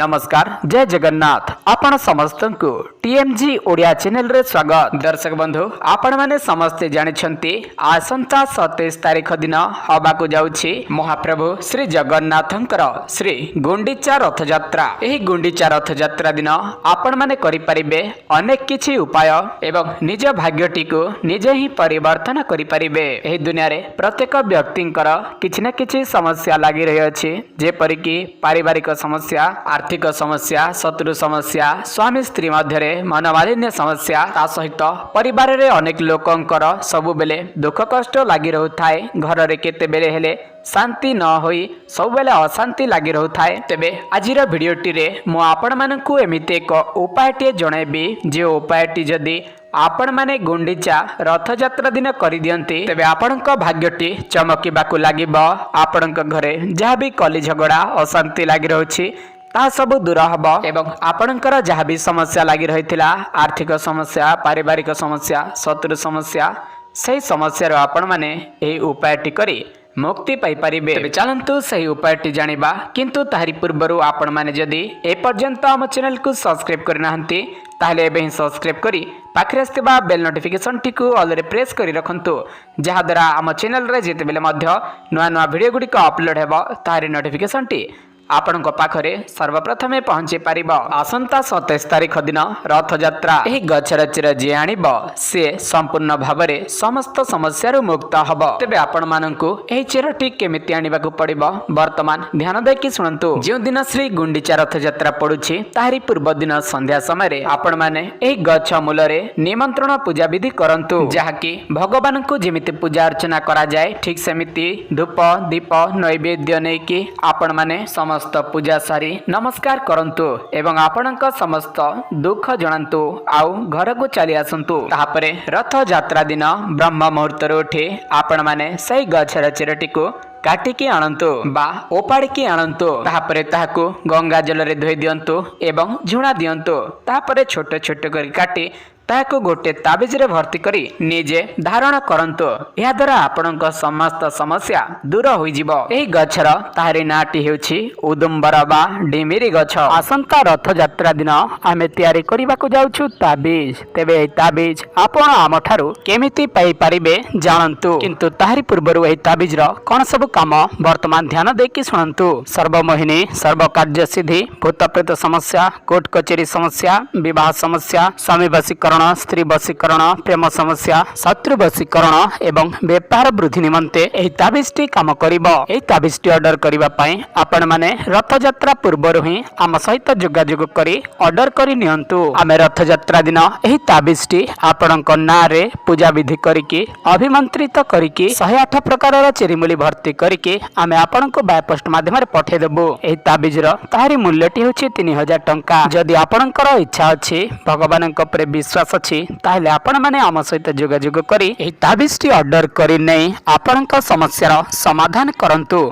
ନମସ୍କାର, ଜୟ ଜଗନ୍ନାଥ। ଆପଣ ସମସ୍ତଙ୍କୁ ଟିଏମଜି ଓଡ଼ିଆ ଚ୍ୟାନେଲରେ ସ୍ୱାଗତ। ଦର୍ଶକ ବନ୍ଧୁ, ଆପଣମାନେ ସମସ୍ତେ ଜାଣିଛନ୍ତି, ଆସନ୍ତା 27 ତାରିଖ ଦିନ ହେବାକୁ ଯାଉଛି ମହାପ୍ରଭୁ ଶ୍ରୀ ଜଗନ୍ନାଥଙ୍କର ଶ୍ରୀ ଗୁଣ୍ଡିଚା ରଥଯାତ୍ରା। ଏହି ଗୁଣ୍ଡିଚା ରଥଯାତ୍ରା ଦିନ ଆପଣମାନେ କରିପାରିବେ ଅନେକ କିଛି ଉପାୟ ଏବଂ ନିଜ ଭାଗ୍ୟଟିକୁ ନିଜେ ହିଁ ପରିବର୍ତ୍ତନ କରିପାରିବେ। ଏହି ଦୁନିଆରେ ପ୍ରତ୍ୟେକ ବ୍ୟକ୍ତିଙ୍କର କିଛି ନା କିଛି ସମସ୍ୟା ଲାଗି ରହିଅଛି, ଯେପରିକି ପାରିବାରିକ ସମସ୍ୟା, ଆର୍ଥିକ ସମସ୍ୟା, ଶତ୍ରୁ ସମସ୍ୟା, ସ୍ୱାମୀ ସ୍ତ୍ରୀ ମଧ୍ୟରେ ମନମାଳିନ୍ୟ ସମସ୍ୟା। ତା ସହିତ ପରିବାରରେ ଅନେକ ଲୋକଙ୍କର ସବୁବେଳେ ଦୁଃଖ କଷ୍ଟ ଲାଗି ରହୁଥାଏ। ଘରରେ କେତେବେଳେ ହେଲେ ଶାନ୍ତି ନ ହୋଇ ସବୁବେଳେ ଅଶାନ୍ତି ଲାଗି ରହୁଥାଏ। ତେବେ ଆଜିର ଭିଡ଼ିଓଟିରେ ମୁଁ ଆପଣମାନଙ୍କୁ ଏମିତି ଏକ ଉପାୟଟିଏ ଜଣାଇବି, ଯେଉଁ ଉପାୟଟି ଯଦି ଆପଣମାନେ ଗୁଣ୍ଡିଚା ରଥଯାତ୍ରା ଦିନ କରିଦିଅନ୍ତି, ତେବେ ଆପଣଙ୍କ ଭାଗ୍ୟଟି ଚମକିବାକୁ ଲାଗିବ। ଆପଣଙ୍କ ଘରେ ଯାହା ବି କଳି ଝଗଡ଼ା, ଅଶାନ୍ତି ଲାଗି ରହୁଛି, ତାହା ସବୁ ଦୂର ହେବ ଏବଂ ଆପଣଙ୍କର ଯାହା ବି ସମସ୍ୟା ଲାଗି ରହିଥିଲା, ଆର୍ଥିକ ସମସ୍ୟା, ପାରିବାରିକ ସମସ୍ୟା, ଶତ୍ରୁ ସମସ୍ୟା, ସେହି ସମସ୍ୟାରୁ ଆପଣମାନେ ଏହି ଉପାୟଟି କରି ମୁକ୍ତି ପାଇପାରିବେ। ତେବେ ଚାଲନ୍ତୁ, ସେହି ଉପାୟଟି ଜାଣିବା। କିନ୍ତୁ ତାହାରି ପୂର୍ବରୁ ଆପଣମାନେ ଯଦି ଏପର୍ଯ୍ୟନ୍ତ ଆମ ଚ୍ୟାନେଲକୁ ସବସ୍କ୍ରାଇବ୍ କରିନାହାନ୍ତି, ତାହେଲେ ଏବେ ହିଁ ସବସ୍କ୍ରାଇବ୍ କରି ପାଖରେ ଆସିଥିବା ବେଲ୍ ନୋଟିଫିକେସନ୍ଟିକୁ ଅଲରେ ପ୍ରେସ୍ କରି ରଖନ୍ତୁ, ଯାହାଦ୍ୱାରା ଆମ ଚ୍ୟାନେଲରେ ଯେତେବେଳେ ମଧ୍ୟ ନୂଆ ନୂଆ ଭିଡ଼ିଓ ଗୁଡ଼ିକ ଅପଲୋଡ଼ ହେବ, ତାହାରି ନୋଟିଫିକେସନ୍ଟି ଆପଣଙ୍କ ପାଖରେ ସର୍ବପ୍ରଥମେ ପହଞ୍ଚି ପାରିବ। ଆସନ୍ତା 27 ତାରିଖ ଦିନ ରଥଯାତ୍ରା। ଏହି ଗଛର ଚେର ଯିଏ ଆଣିବ, ସିଏ ସମ୍ପୂର୍ଣ୍ଣ ଭାବରେ ସମସ୍ତ ସମସ୍ୟାରୁ ମୁକ୍ତ ହେବ। ତେବେ ଆପଣମାନଙ୍କୁ ଏହି ଚେରଟି କେମିତି ଆଣିବାକୁ ପଡ଼ିବ, ବର୍ତ୍ତମାନ ଧ୍ୟାନ ଦେଇକି ଶୁଣନ୍ତୁ। ଯେଉଁଦିନ ଶ୍ରୀ ଗୁଣ୍ଡିଚା ରଥଯାତ୍ରା ପଡୁଛି, ତାହାରି ପୂର୍ବ ଦିନ ସନ୍ଧ୍ୟା ସମୟରେ ଆପଣମାନେ ଏହି ଗଛ ମୂଳରେ ନିମନ୍ତ୍ରଣ ପୂଜା ବିଧି କରନ୍ତୁ, ଯାହାକି ଭଗବାନଙ୍କୁ ଯେମିତି ପୂଜା ଅର୍ଚ୍ଚନା କରାଯାଏ, ଠିକ ସେମିତି ଧୂପ, ଦୀପ, ନୈବେଦ୍ୟ ନେଇକି ଆପଣମାନେ ସମସ୍ତ ପୂଜା ସାରି ନମସ୍କାର କରନ୍ତୁ ଏବଂ ଆପଣଙ୍କ ସମସ୍ତ ଦୁଃଖ ଜଣାନ୍ତୁ ଆଉ ଘରକୁ ଚାଲି ଆସନ୍ତୁ। ତାହାପରେ ରଥଯାତ୍ରା ଦିନ ବ୍ରହ୍ମ ମୁହୂର୍ତ୍ତରୁ ଉଠି ଆପଣମାନେ ସେଇ ଗଛର ଚେରଟିକୁ କାଟିକି ଆଣନ୍ତୁ ବା ଓପାଡ଼ିକି ଆଣନ୍ତୁ। ତାହାପରେ ତାହାକୁ ଗଙ୍ଗା ଜଳରେ ଧୋଇ ଦିଅନ୍ତୁ ଏବଂ ଝୁଣା ଦିଅନ୍ତୁ। ତାହାପରେ ଛୋଟ ଛୋଟ କରି କାଟି ତାହାକୁ ଗୋଟେ ତାବିଜରେ ଭର୍ତ୍ତି କରି ନିଜେ ଧାରଣ କରନ୍ତୁ। ଏହାଦ୍ୱାରା ଆପଣଙ୍କ ସମସ୍ତ ସମସ୍ୟା ଦୂର ହୋଇଯିବ। ଏହି ଗଛର ତାହାରି ନାଁଟି ହେଉଛି ଉଦୁମ୍ବର ବା ଡିମିରି ଗଛ। ଆସନ୍ତା ରଥଯାତ୍ରା ଦିନ ଆମେ ତିଆରି କରିବାକୁ ଯାଉଛୁ ତାବିଜ। ତେବେ ଏହି ତାବିଜ ଆପଣ ଆମଠାରୁ କେମିତି ପାଇପାରିବେ, ଜାଣନ୍ତୁ। କିନ୍ତୁ ତାହାରି ପୂର୍ବରୁ ଏହି ତାବିଜର କଣ ସବୁ କାମ, ବର୍ତ୍ତମାନ ଧ୍ୟାନ ଦେଇକି ଶୁଣନ୍ତୁ। ସର୍ବମୋହିନୀ, ସର୍ବକାର୍ଯ୍ୟ ସିଦ୍ଧି, ଭୂତପ୍ରେତ ସମସ୍ୟା, କୋର୍ଟ କଚେରୀ ସମସ୍ୟା, ବିବାହ ସମସ୍ୟା, ସ୍ୱାମୀ ବଶୀକରଣ, ସ୍ତ୍ରୀ ବଶୀକରଣ, ପ୍ରେମ ସମସ୍ୟା, ଶତ୍ରୁ ବଶୀକରଣ ଏବଂ ବେପାର ବୃଦ୍ଧି ନିମନ୍ତେ ଏହି ତାବିଜଟି କାମ କରିବ। ଏହି ତାବିଜଟି ଅର୍ଡର କରିବା ପାଇଁ ଆପଣମାନେ ରଥଯାତ୍ରା ପୂର୍ବରୁ ହିଁ ଆମ ସହିତ ଯୋଗାଯୋଗ କରି ଅର୍ଡର କରି ନିଅନ୍ତୁ। ଆମେ ରଥଯାତ୍ରା ଦିନ ଏହି ତାବିଜଟି ଆପଣଙ୍କ ନାଁରେ ପୂଜାବିଧି କରିକି, ଅଭିମନ୍ତ୍ରିତ କରିକି, 108 ପ୍ରକାରର ଚେରିମୂଳି ଭର୍ତ୍ତି କରିକି ଆମେ ଆପଣଙ୍କୁ ବାୟପୋଷ୍ଟ ମାଧ୍ୟମରେ ପଠାଇଦେବୁ। ଏହି ତାବିଜର ତାହାରି ମୂଲ୍ୟଟି ହେଉଛି 3000 ଟଙ୍କା। ଯଦି ଆପଣଙ୍କର ଇଚ୍ଛା ଅଛି, ଭଗବାନଙ୍କ ଉପରେ ବିଶ୍ୱାସ ଅଛି, ତାହେଲେ ଆପଣମାନେ ଆମ ସହିତ ଯୋଗାଯୋଗ କରି ଏହି ତାବିଜଟି ଅର୍ଡର କରି ନେଇ ଆପଣଙ୍କ ସମସ୍ୟାର ସମାଧାନ କରନ୍ତୁ।